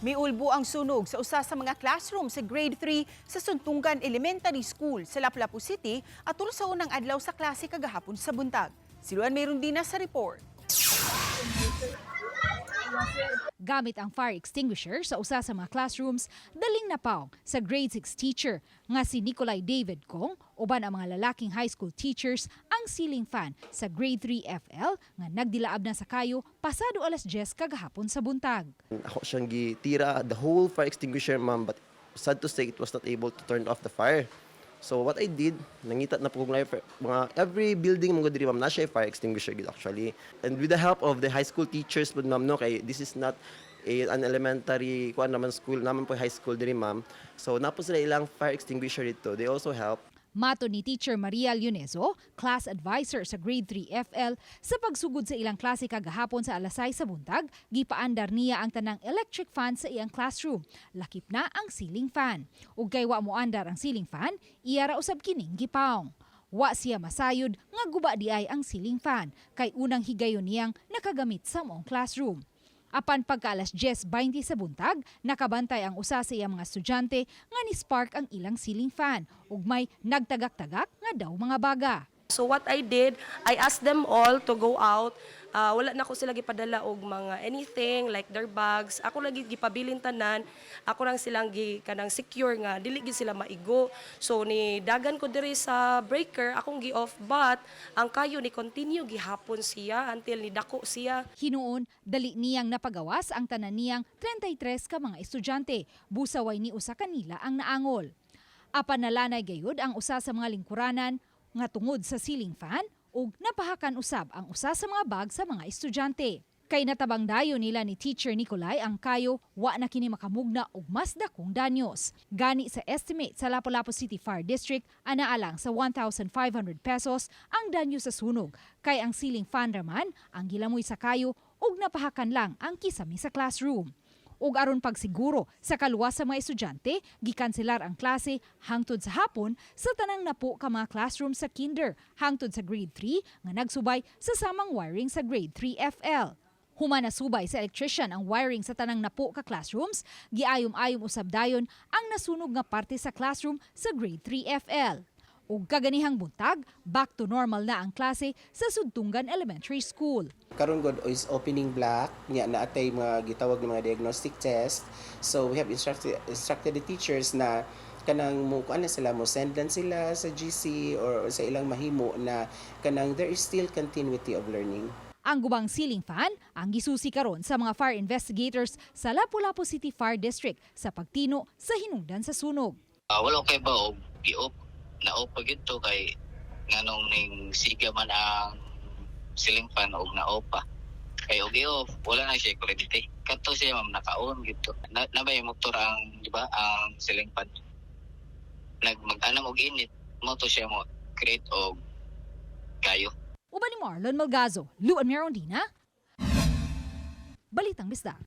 Miulbo ang sunog sa usa sa mga classroom sa Grade 3 sa Suntungan Elementary School sa Lapu-Lapu City atol sa unang adlaw sa klase kagahapon sa buntag. Si Luan Merundina sa report. Gamit ang fire extinguisher sa usa sa mga classrooms, daling napaong sa Grade 6 teacher nga si Nicolay David Kong uban ang mga lalaking high school teachers ang ceiling fan sa Grade 3 FL nga nagdilaab na sa kayo pasado alas 10 kagahapon sa buntag. Ako siyang gitira the whole fire extinguisher, ma'am, but sad to say, it was not able to turn off the fire. So what I did, nangita na po kong mga every building mga diri, ma'am, na siya fire extinguisher gid actually. And with the help of the high school teachers pud, ma'am, no, kay this is not an elementary kuan naman school naman po, high school diri, ma'am. So naa po sila ilang fire extinguisher dito. They also help. Matod ni Teacher Maria Leonezo, class advisor sa Grade 3 FL, sa pagsugod sa ilang klase kagahapon sa alas 6 sa buntag, gipaandar niya ang tanang electric fan sa iyang classroom. Lakip na ang ceiling fan. Ug kay wa moandar ang ceiling fan, iya ra usab kining gipaong. Wa siya masayod nga guba diay ang ceiling fan, kay unang higayon niyang nakagamit sa maong classroom. Apan pagka alas 10:20 sa buntag, nakabantay ang usa sa iyang mga estudyante nga ni spark ang ilang ceiling fan ug may nagtagak-tagak nga daw mga baga. So what I did, I asked them all to go out. Wala na ko sila gipadala og mga anything like their bags. Ako lagi gipabilin tanan. Ako lang silang gi kanang secure nga dili gid sila maigo. So ni dagan ko diri sa breaker, akong gi-off, but ang kayo ni continue gihapon siya until ni dako siya. Hinuon, dali niyang napagawas ang tanan niyang 33 ka mga estudyante. Busa way ni usa kanila ang naangol. Apan nalanay gayud ang usa sa mga lingkuranan nga tungod sa ceiling fan ug napahakan usab ang usa sa mga bag sa mga estudyante. Kay natabang dayo nila ni Teacher Nicolay ang kayo, wa na kini makamugna og mas dakong danyos. Gani sa estimate sa Lapu-Lapu City Fire District, anaa lang sa 1,500 pesos ang danyo sa sunog. Kay ang ceiling fan raman ang gilamoy sa kayo ug napahakan lang ang kisame sa classroom. Ug aron pagsiguro sa kaluwas sa mga estudyante, gikanselar ang klase hangtod sa hapon sa tanang napo ka mga classroom sa kinder hangtod sa Grade 3 nga nagsubay sa samang wiring sa Grade 3 FL. Human nasubay sa electrician ang wiring sa tanang napo ka classrooms, giayom-ayom usab dayon ang nasunog nga parte sa classroom sa Grade 3 FL. Ug kaganihang buntag, back to normal na ang klase sa Sudtunggan Elementary School. Karon god is opening block nya na atay mga gitawag ng mga diagnostic test. So we have instructed the teachers na kanang mo kuan na sila, mo send lang sila sa GC or sa ilang mahimo na kanang there is still continuity of learning. Ang gubang ceiling fan ang gisusi karon sa mga fire investigators sa Lapu-Lapu City Fire District sa pagtino sa hinungdan sa sunog. Wala kay ba og gi-off, na-off pa gyud to kay nganong ning siga man ang ceiling fan og na-off pa. Kay og i-off, wala na siya kuryente. Kato siya, ma'am, naka-on gyud to. Na, nabay motor ang, di ba, ang ceiling fan. Nag mag-anam og init mo to siya mo create og kayo. Uban ni Marlon Malgazo, Luan Merondina, Balitang Bisdak.